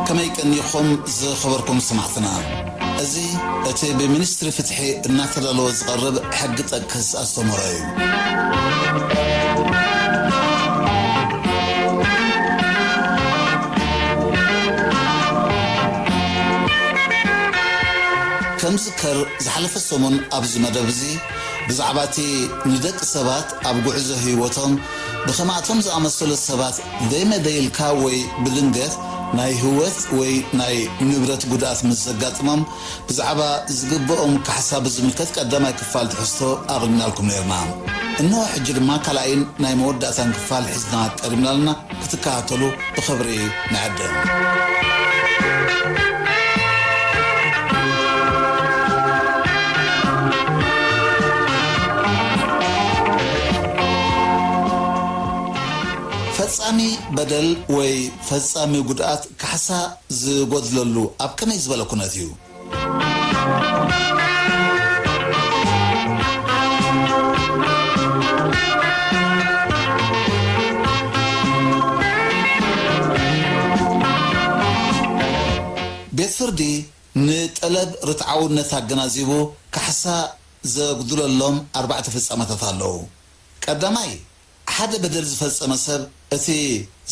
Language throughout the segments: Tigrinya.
ከመይ ቀኒኹም ዝኸበርኩም ሰማዕትና? እዚ እቲ ብሚኒስትሪ ፍትሒ እናተዳለወ ዝቐርብ ሕጊ ጠቅስ ኣስተምህሮ እዩ። ከም ዝከር ዝሓለፈ ሰሙን ኣብዚ መደብ እዚ ብዛዕባ እቲ ንደቂ ሰባት ኣብ ጉዕዞ ህይወቶም ብኸማእቶም ዝኣመሰሉ ሰባት ደይመደይልካ ወይ ብድንገት ናይ ህይወት ወይ ናይ ንብረት ጉድኣት ምስ ዘጋጥሞም ብዛዕባ ዝግብኦም ካሕሳ ብዝምልከት ቀዳማይ ክፋል ትሕዝቶ ኣቕሪብናልኩም ነይርና። እንሆ ሕጂ ድማ ካልኣይን ናይ መወዳእታን ክፋል ሒዝና ቀሪብናልና። ክትከታተሉ ብኽብሪ ንዕድም። ፈጻሚ በደል ወይ ፈጻሚ ጉድኣት ካሕሳ ዝጎድለሉ ኣብ ከመይ ዝበለ ኩነት እዩ? ቤት ፍርዲ ንጠለብ ርትዓውነት ኣገናዚቡ ካሕሳ ዘጉድለሎም ኣርባዕተ ፍጻመታት ኣለዉ። ቀዳማይ፣ ሓደ በደል ዝፈጸመ ሰብ እቲ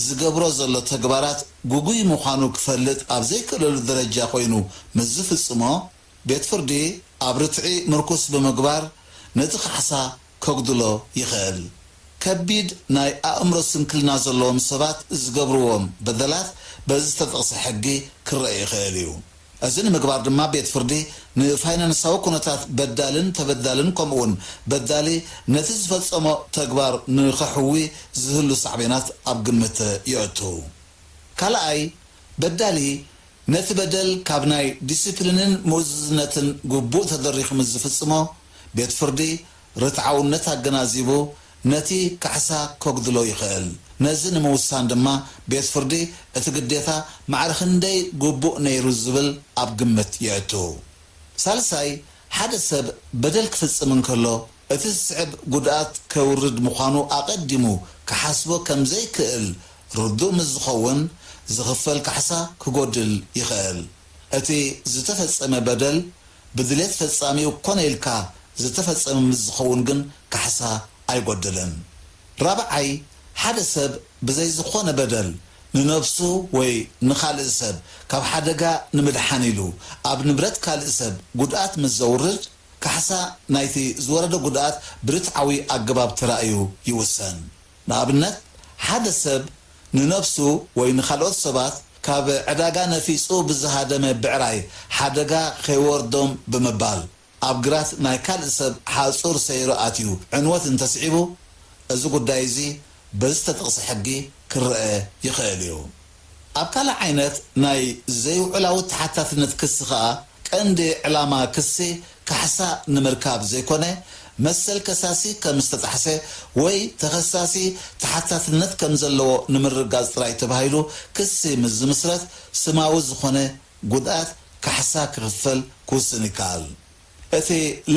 ዝገብሮ ዘሎ ተግባራት ግጉይ ምዃኑ ክፈልጥ ኣብ ዘይክእለሉ ደረጃ ኮይኑ ምስ ዝፍጽሞ፣ ቤት ፍርዲ ኣብ ርትዒ ምርኩስ ብምግባር ነቲ ካሕሳ ከጉድሎ ይኽእል። ከቢድ ናይ ኣእምሮ ስንክልና ዘለዎም ሰባት ዝገብርዎም በደላት በዚ ዝተጠቕሰ ሕጊ ክረአ ይኽእል እዩ። እዚ ንምግባር ድማ ቤት ፍርዲ ንፋይናንሳዊ ኩነታት በዳልን ተበዳልን ከምኡውን በዳሊ ነቲ ዝፈጸሞ ተግባር ንኸሕዊ ዝህሉ ሳዕቤናት ኣብ ግምት የእቱ። ካልኣይ፣ በዳሊ ነቲ በደል ካብ ናይ ዲሲፕሊንን ምእዙዝነትን ግቡእ ተደሪኹ ምስ ዝፍጽሞ፣ ቤት ፍርዲ ርትዓውነት ኣገናዚቡ ነቲ ካሕሳ ከጉድሎ ይኽእል። ነዚ ንምውሳን ድማ ቤት ፍርዲ እቲ ግዴታ ማዕረ ክንደይ ግቡእ ነይሩ ዝብል ኣብ ግምት የእቱ። ሳልሳይ፣ ሓደ ሰብ በደል ክፍጽም እንከሎ እቲ ዝስዕብ ጉድኣት ከውርድ ምዃኑ ኣቐዲሙ ክሓስቦ ከም ዘይክእል ርዱእ ምስ ዝኸውን፣ ዝኽፈል ካሕሳ ክጎድል ይኽእል። እቲ ዝተፈጸመ በደል ብድሌት ፈጻሚኡ ኮነ ኢልካ ዝተፈጸመ ምስ ዝኸውን ግን ካሕሳ ኣይጎድልን። ራብዓይ፣ ሓደ ሰብ ብዘይ ዝኾነ በደል ንነብሱ ወይ ንኻልእ ሰብ ካብ ሓደጋ ንምድሓን ኢሉ ኣብ ንብረት ካልእ ሰብ ጉድኣት ምስ ዘውርድ፣ ካሕሳ ናይቲ ዝወረደ ጉድኣት ብርትዓዊ ኣገባብ ተራእዩ ይውሰን። ንኣብነት፣ ሓደ ሰብ ንነብሱ ወይ ንኻልኦት ሰባት ካብ ዕዳጋ ነፊጹ ብዝሃደመ ብዕራይ ሓደጋ ከይወርዶም ብምባል፣ ኣብ ግራት ናይ ካልእ ሰብ ሓጹር ሰይሩ ኣትዩ ዕንወት እንተስዒቡ፣ እዚ ጉዳይ እዚ በዚ ዝተጠቕሰ ሕጊ ክረአ ይኽእል እዩ። ኣብ ካልእ ዓይነት ናይ ዘይውዕላዊ ተሓታትነት ክሲ ከኣ፣ ቀንዲ ዕላማ ክሲ ካሕሳ ንምርካብ ዘይኮነ፣ መሰል ከሳሲ ከም ዝተጣሕሰ ወይ ተኸሳሲ ተሓታትነት ከም ዘለዎ ንምርግጋጽ ጥራይ ተባሂሉ ክሲ ምስ ዝምስረት፣ ስማዊ ዝኾነ ጉድኣት ካሕሳ ክኽፈል ክውስን ይከኣል። እቲ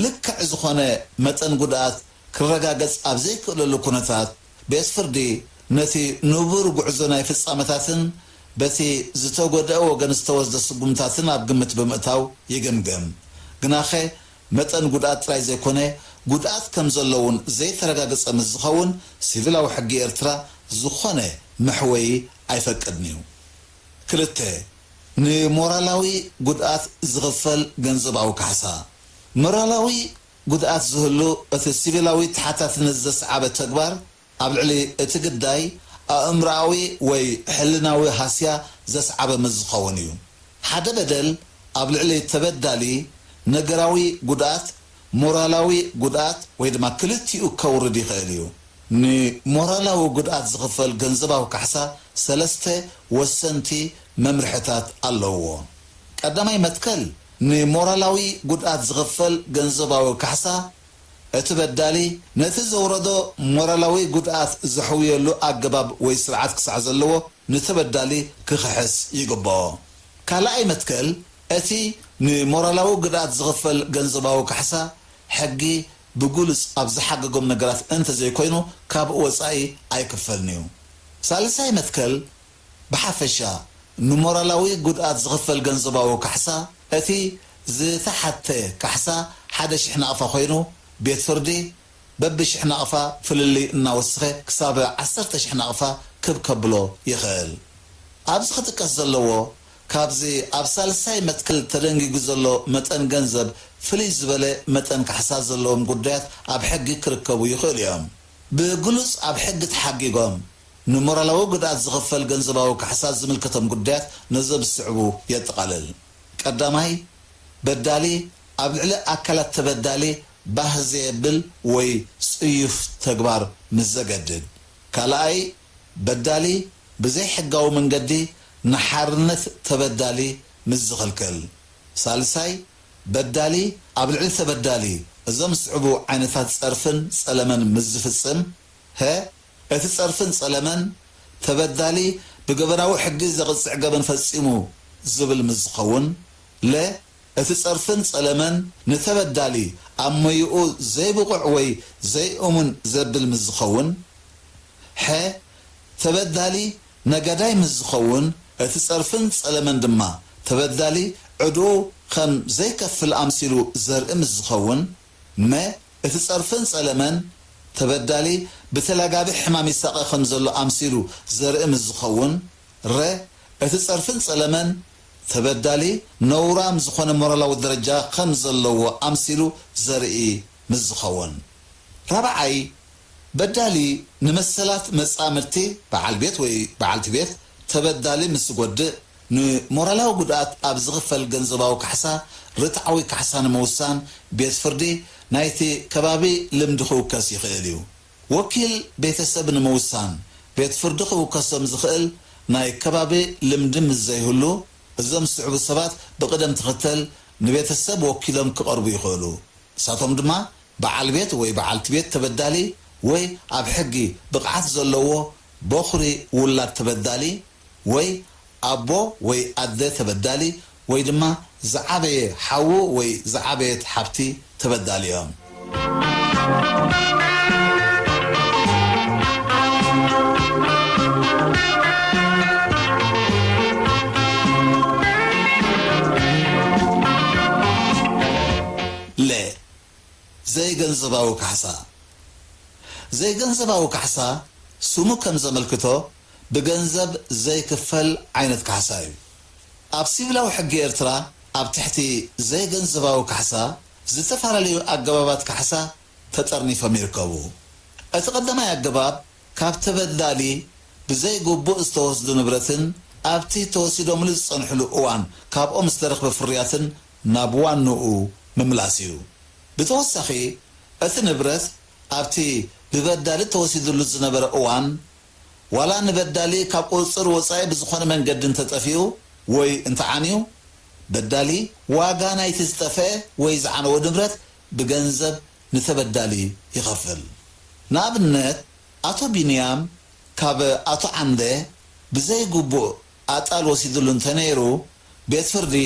ልክዕ ዝኾነ መጠን ጉድኣት ክረጋገጽ ኣብ ዘይክእለሉ ኩነታት፣ ቤት ፍርዲ ነቲ ንቡር ጉዕዞ ናይ ፍጻመታትን በቲ ዝተጎድአ ወገን ዝተወስደ ስጉምታትን ኣብ ግምት ብምእታው ይግምግም። ግናኸ፣ መጠን ጉድኣት ጥራይ ዘይኮነ፣ ጉድኣት ከም ዘሎ እውን ዘይተረጋገጸ ምስ ዝኸውን፣ ሲቪላዊ ሕጊ ኤርትራ ዝኾነ መሕወዪ ኣይፈቅድን እዩ። ክልተ፣ ንሞራላዊ ጉድኣት ዝኽፈል ገንዘባዊ ካሕሳ። ሞራላዊ ጉድኣት ዝህሉ እቲ ሲቪላዊ ተሓታትነት ዘስዓበ ተግባር ኣብ ልዕሊ እቲ ግዳይ ኣእምሮኣዊ ወይ ሕልናዊ ሃስያ ዘስዓበ ምስ ዝኸውን እዩ። ሓደ በደል ኣብ ልዕሊ ተበዳሊ ነገራዊ ጉድኣት፣ ሞራላዊ ጉድኣት ወይ ድማ ክልቲኡ ከውርድ ይኽእል እዩ። ንሞራላዊ ጉድኣት ዝኽፈል ገንዘባዊ ካሕሳ ሰለስተ ወሰንቲ መምርሕታት ኣለውዎ። ቀዳማይ መትከል ንሞራላዊ ጉድኣት ዝኽፈል ገንዘባዊ ካሕሳ፣ እቲ በዳሊ ነቲ ዘውረዶ ሞራላዊ ጉድኣት ዘሕውየሉ ኣገባብ ወይ ስርዓት ክሳዕ ዘለዎ፣ ንተበዳሊ ክኽሕስ ይግብኦ። ካልኣይ መትከል፣ እቲ ንሞራላዊ ጉድኣት ዝኽፈል ገንዘባዊ ካሕሳ፣ ሕጊ ብግሉጽ ኣብ ዝሓገጎም ነገራት እንተዘይኮይኑ፣ ካብኡ ወጻኢ ኣይክፈልን'ዩ። ሳልሳይ መትከል፣ ብሓፈሻ፣ ንሞራላዊ ጉድኣት ዝኽፈል ገንዘባዊ ካሕሳ፣ እቲ ዝተሓተ ካሕሳ ሓደ ሽሕ ናቕፋ ኮይኑ፣ ቤት ፍርዲ በብሽሕ ናቕፋ ፍልልይ እናወሰኸ ክሳብ ዓሰርተ ሽሕ ናቕፋ ክብ ከብሎ ይኽእል። ኣብዚ ክጥቀስ ዘለዎ፣ ካብዚ ኣብ ሳልሳይ መትከል ተደንጊጉ ዘሎ መጠን ገንዘብ ፍልይ ዝበለ መጠን ካሕሳ ዘለዎም ጉዳያት ኣብ ሕጊ ክርከቡ ይኽእሉ እዮም። ብግሉጽ ኣብ ሕጊ ተሓጊጎም ንሞራላዊ ጉድኣት ዝኽፈል ገንዘባዊ ካሕሳ ዝምልከቶም ጉዳያት ነዞም ዝስዕቡ የጠቓልል። ቀዳማይ፣ በዳሊ ኣብ ልዕሊ ኣካላት ተበዳሊ ባህ ዘየብል ወይ ጽዩፍ ተግባር ምስ ዘገድድ። ካልኣይ፣ በዳሊ ብዘይሕጋዊ መንገዲ ንሓርነት ተበዳሊ ምስ ዝኽልክል። ሳልሳይ፣ በዳሊ ኣብ ልዕሊ ተበዳሊ እዞም ዝስዕቡ ዓይነታት ጸርፍን ጸለመን ምስ ዝፍጽም። ሀ፣ እቲ ጸርፍን ጸለመን ተበዳሊ ብገበናዊ ሕጊ ዘቕጽዕ ገበን ፈጺሙ ዝብል ምስ ዝኸውን። ለ፣ እቲ ጸርፍን ጸለመን ንተበዳሊ ኣብ ሞያኡ ዘይብቑዕ ወይ ዘይእሙን ዘብል ምስ ዝኸውን። ሐ፣ ተበዳሊ ነጋዳይ ምስ ዝኸውን፣ እቲ ጸርፍን ጸለመን ድማ ተበዳሊ ዕድኡ ከም ዘይከፍል ኣምሲሉ ዘርኢ ምስ ዝኸውን። መ፣ እቲ ጸርፍን ጸለመን ተበዳሊ ብተላጋቢ ሕማም ይሳቐ ከም ዘሎ ኣምሲሉ ዘርኢ ምስ ዝኸውን። ረ፣ እቲ ጸርፍን ጸለመን ተበዳሊ ነውራም ዝኾነ ሞራላዊ ደረጃ ከም ዘለዎ ኣምሲሉ ዘርኢ ምስ ዝኸውን። ራብዓይ፣ በዳሊ ንመሰላት መጻምድቲ በዓል ቤት ወይ በዓልቲ ቤት ተበዳሊ ምስ ዝጎድእ፣ ንሞራላዊ ጉድኣት ኣብ ዝኽፈል ገንዘባዊ ካሕሳ ርትዓዊ ካሕሳ ንምውሳን ቤት ፍርዲ ናይቲ ከባቢ ልምዲ ክውከስ ይኽእል እዩ። ወኪል ቤተሰብ ንምውሳን ቤት ፍርዲ ክውከሶም ዝኽእል ናይ ከባቢ ልምዲ ምስ ዘይህሉ፣ እዞም ዝስዕቡ ሰባት ብቕደም ተኸተል ንቤተሰብ ወኪሎም ክቐርቡ ይኽእሉ። ንሳቶም ድማ በዓል ቤት ወይ በዓልቲ ቤት ተበዳሊ ወይ ኣብ ሕጊ ብቕዓት ዘለዎ በኹሪ ውላድ ተበዳሊ ወይ ኣቦ ወይ ኣደ ተበዳሊ ወይ ድማ ዝዓበየ ሓዉ ወይ ዝዓበየት ሓብቲ ተበዳሊ እዮም። ለ፣ ዘይገንዘባዊ ካሕሳ። ዘይገንዘባዊ ካሕሳ ስሙ ከም ዘመልክቶ ብገንዘብ ዘይክፈል ዓይነት ካሕሳ እዩ። ኣብ ሲቪላዊ ሕጊ ኤርትራ ኣብ ትሕቲ ዘይገንዘባዊ ካሕሳ ዝተፈላለዩ ኣገባባት ካሕሳ ተጠርኒፎም ይርከቡ። እቲ ቀዳማይ ኣገባብ ካብ ተበዳሊ ብዘይግቡእ ዝተወስዱ ንብረትን ኣብቲ ተወሲዶምሉ ዝጸንሕሉ እዋን ካብኦም ዝተረኽበ ፍርያትን ናብ ዋንኡ ምምላስ እዩ። ብተወሳኺ፣ እቲ ንብረት ኣብቲ ብበዳሊ ተወሲዱሉ ዝነበረ እዋን፣ ዋላ ንበዳሊ ካብ ቁጽጽር ወጻኢ ብዝኾነ መንገዲ እንተጠፊኡ ወይ እንተዓንዩ፣ በዳሊ ዋጋ ናይቲ ዝጠፍአ ወይ ዝዓነወ ንብረት ብገንዘብ ንተበዳሊ ይኸፍል። ንኣብነት፣ ኣቶ ቢንያም ካብ ኣቶ ዓንደ ብዘይግቡእ ኣጣል ወሲድሉ እንተነይሩ፣ ቤት ፍርዲ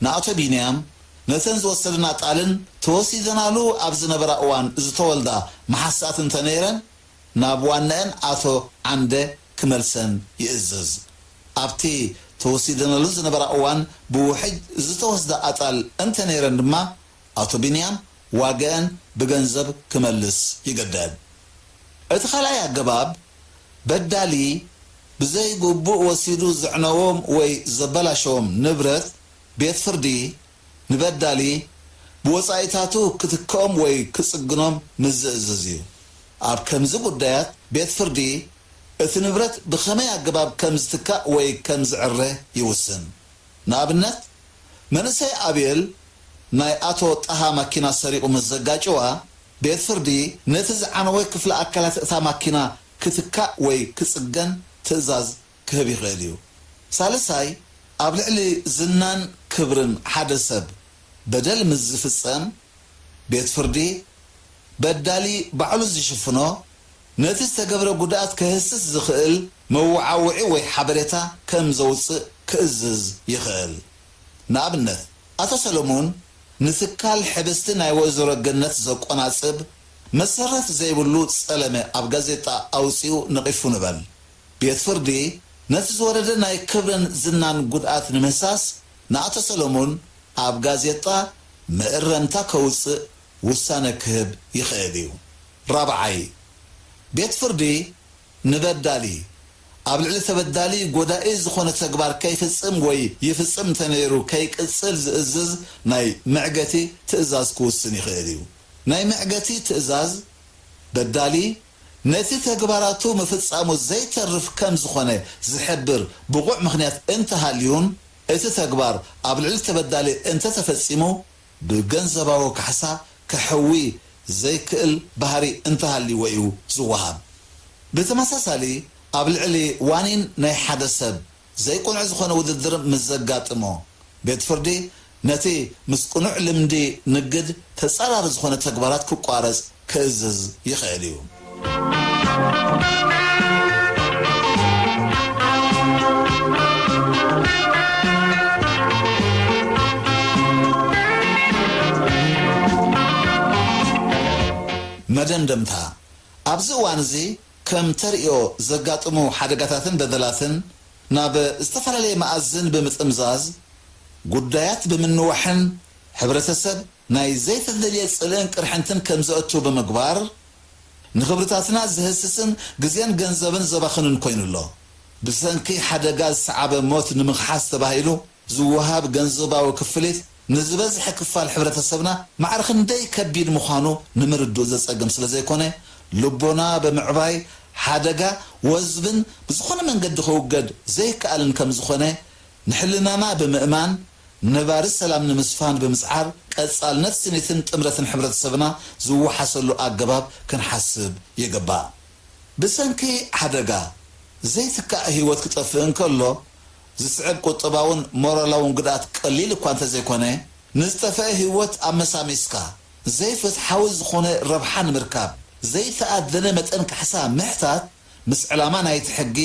ንኣቶ ቢንያም ነተን ዝወሰደን ኣጣልን ተወሲደናሉ ኣብ ዝነበራ እዋን ዝተወልዳ መሓሳት እንተነይረን ናብ ዋናኤን ኣቶ ዓንደ ክመልሰን ይእዝዝ። ኣብቲ ተወሲደናሉ ዝነበራ እዋን ብውሕጅ ዝተወስዳ ኣጣል እንተነይረን ድማ ኣቶ ቢንያም ዋጋኣን ብገንዘብ ክመልስ ይግደድ። እቲ ካልኣይ ኣገባብ፣ በዳሊ ብዘይግቡእ ወሲዱ ዘዕነዎም ወይ ዘበላሸዎም ንብረት ቤት ፍርዲ ንበዳሊ ብወጻኢታቱ ክትክኦም ወይ ክጽግኖም ምስ ዝእዝዝ እዩ። ኣብ ከምዚ ጉዳያት ቤት ፍርዲ እቲ ንብረት ብኸመይ ኣገባብ ከም ዝትካእ ወይ ከም ዝዕረ ይውስን። ንኣብነት፣ መንእሰይ ኣቤል ናይ ኣቶ ጣሃ ማኪና ሰሪቑ ምስ ዘጋጭዋ፣ ቤት ፍርዲ ነቲ ዝዓነወ ክፍሊ ኣካላት እታ ማኪና ክትካእ ወይ ክጽገን ትእዛዝ ክህብ ይኽእል እዩ። ሳልሳይ፣ ኣብ ልዕሊ ዝናን ክብርን ሓደ ሰብ በደል ምስ ዝፍጸም፣ ቤት ፍርዲ በዳሊ ባዕሉ ዝሽፍኖ፣ ነቲ ዝተገብረ ጉድኣት ከህስስ ዝኽእል መወዓውዒ ወይ ሓበሬታ ከም ዘውጽእ ክእዝዝ ይኽእል። ንኣብነት፣ ኣቶ ሰለሙን ንትካል ሕብስቲ ናይ ወይዘሮ ገነት ዘቆናጽብ መሰረት ዘይብሉ ጸለመ ኣብ ጋዜጣ ኣውጺኡ ነቒፉ ንበል። ቤት ፍርዲ ነቲ ዝወረደ ናይ ክብርን ዝናን ጉድኣት ንምህሳስ ንኣቶ ሰለሙን ኣብ ጋዜጣ መእረምታ ከውጽእ ውሳነ ክህብ ይኽእል እዩ። ራብዓይ፣ ቤት ፍርዲ ንበዳሊ ኣብ ልዕሊ ተበዳሊ ጎዳኢ ዝኾነ ተግባር ከይፍጽም ወይ ይፍጽም እንተነይሩ ከይቅጽል ዝእዝዝ ናይ መዕገቲ ትእዛዝ ክውስን ይኽእል እዩ። ናይ መዕገቲ ትእዛዝ በዳሊ ነቲ ተግባራቱ ምፍጻሙ ዘይተርፍ ከም ዝኾነ ዝሕብር ብቑዕ ምኽንያት እንተሃልዩን እቲ ተግባር ኣብ ልዕሊ ተበዳሊ እንተተፈጺሙ ብገንዘባዊ ካሕሳ ከሕዊ ዘይክእል ባህሪ እንተሃልይዎ እዩ ዝወሃብ። ብተመሳሳሊ ኣብ ልዕሊ ዋኒን ናይ ሓደ ሰብ ዘይቅኑዕ ዝኾነ ውድድር ምስ ዘጋጥሞ፣ ቤት ፍርዲ ነቲ ምስ ቅኑዕ ልምዲ ንግድ ተጻራሪ ዝኾነ ተግባራት ክቋረጽ ክእዝዝ ይኽእል እዩ። መደምደምታ፣ ኣብዚ እዋን እዚ ከም ተርእዮ ዘጋጥሙ ሓደጋታትን በደላትን ናብ ዝተፈላለየ መኣዝን ብምጥምዛዝ፣ ጉዳያት ብምንዋሕን ሕብረተሰብ ናይ ዘይተደልየ ጽልእን ቅርሕንትን ከም ዘእቱ ብምግባር፣ ንኽብርታትና ዘህስስን ግዜን ገንዘብን ዘባኽንን ኮይኑ ኣሎ። ብሰንኪ ሓደጋ ዝሰዓበ ሞት ንምኽሓስ ተባሂሉ ዝወሃብ ገንዘባዊ ክፍሊት ንዝበዝሐ ክፋል ሕብረተሰብና ማዕረ ክንደይ ከቢድ ምዃኑ ንምርድኡ ዘጸግም ስለ ዘይኮነ፣ ልቦና ብምዕባይ ሓደጋ ወዝብን ብዝኾነ መንገዲ ክውገድ ዘይከኣልን ከም ዝኾነ ንሕልናና ብምእማን፣ ነባሪ ሰላም ንምስፋን ብምጽዓር፣ ቀጻልነት ስኒትን ጥምረትን ሕብረተሰብና ዝወሓሰሉ ኣገባብ ክንሓስብ ይግባእ። ብሰንኪ ሓደጋ ዘይትካእ ህይወት ክጠፍእ እንከሎ፣ ዝስዕብ ቁጠባውን ሞራላውን ጉድኣት ቀሊል እኳ እንተዘይኮነ፣ ንዝጠፍአ ህይወት ኣመሳሚስካ ዘይፍትሓዊ ዝኾነ ረብሓ ንምርካብ ዘይተኣደነ መጠን ካሕሳ ምሕታት ምስ ዕላማ ናይቲ ሕጊ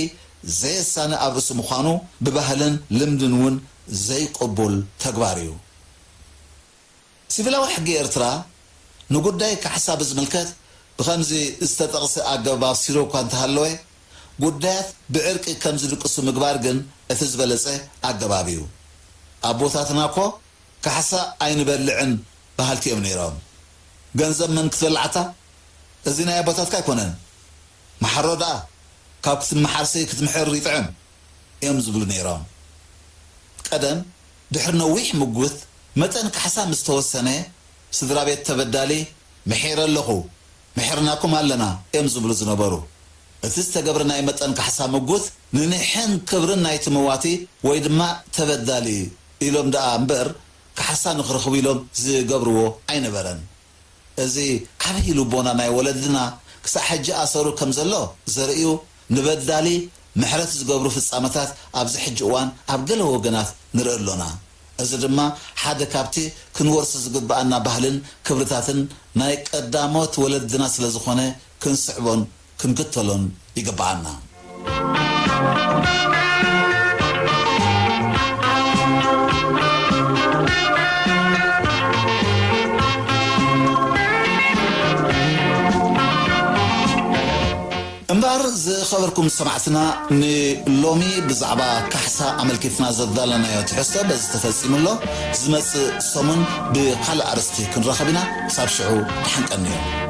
ዘየሳኒ ኣብ ርእሲ ምዃኑ ብባህልን ልምድን እውን ዘይቅቡል ተግባር እዩ። ሲቪላዊ ሕጊ ኤርትራ ንጉዳይ ካሕሳ ብዝምልከት ብኸምዚ ዝተጠቕሰ ኣገባብ ሲሮ እኳ እንተሃለወ፣ ጉዳያት ብዕርቂ ከም ዝድቅሱ ምግባር ግን እቲ ዝበለጸ ኣገባብ እዩ። ኣቦታትና እኮ ካሕሳ ኣይንበልዕን በሃልቲ እዮም ነይሮም። ገንዘብ መን ክትበልዓታ? እዚ ናይ ኣቦታትካ ኣይኮነን። መሓሮ ደኣ ካብ ክትመሓርሲ ክትምሕር ይጥዕም እዮም ዝብሉ ነይሮም። ቀደም ድሕሪ ነዊሕ ምጉት መጠን ካሕሳ ምስ ተወሰነ፣ ስድራ ቤት ተበዳሊ፣ "ምሒረ ኣለኹ፣ ምሒርናኩም ኣለና" እዮም ዝብሉ ዝነበሩ። እቲ ዝተገብረ ናይ መጠን ካሕሳ ምጉት ንኒሕን ክብርን ናይቲ መዋቲ ወይ ድማ ተበዳሊ ኢሎም ደኣ እምበር፣ ካሕሳ ንኽረኽቡ ኢሎም ዝገብርዎ ኣይነበረን። እዚ ዓብዪ ልቦና ናይ ወለድና ክሳዕ ሕጂ ኣሰሩ ከም ዘሎ ዘርእዩ፣ ንበዳሊ ምሕረት ዝገብሩ ፍጻመታት ኣብዚ ሕጂ እዋን ኣብ ገለ ወገናት ንርኢ ኣሎና። እዚ ድማ ሓደ ካብቲ ክንወርሶ ዝግብኣና ባህልን ክብርታትን ናይ ቀዳሞት ወለድና ስለ ዝኾነ ክንስዕቦን ክንክተሎን ይግብኣና። እምበኣር ዝኸበርኩም ሰማዕትና፣ ንሎሚ ብዛዕባ ካሕሳ ኣመልኪትና ዘዳለናዮ ትሕዝቶ በዚ ተፈጺሙ ኣሎ። ዝመጽእ ሰሙን ብኻልእ ኣርእስቲ ክንራኸብ ኢና። ክሳብ ሽዑ ደሓን ቀንዩ።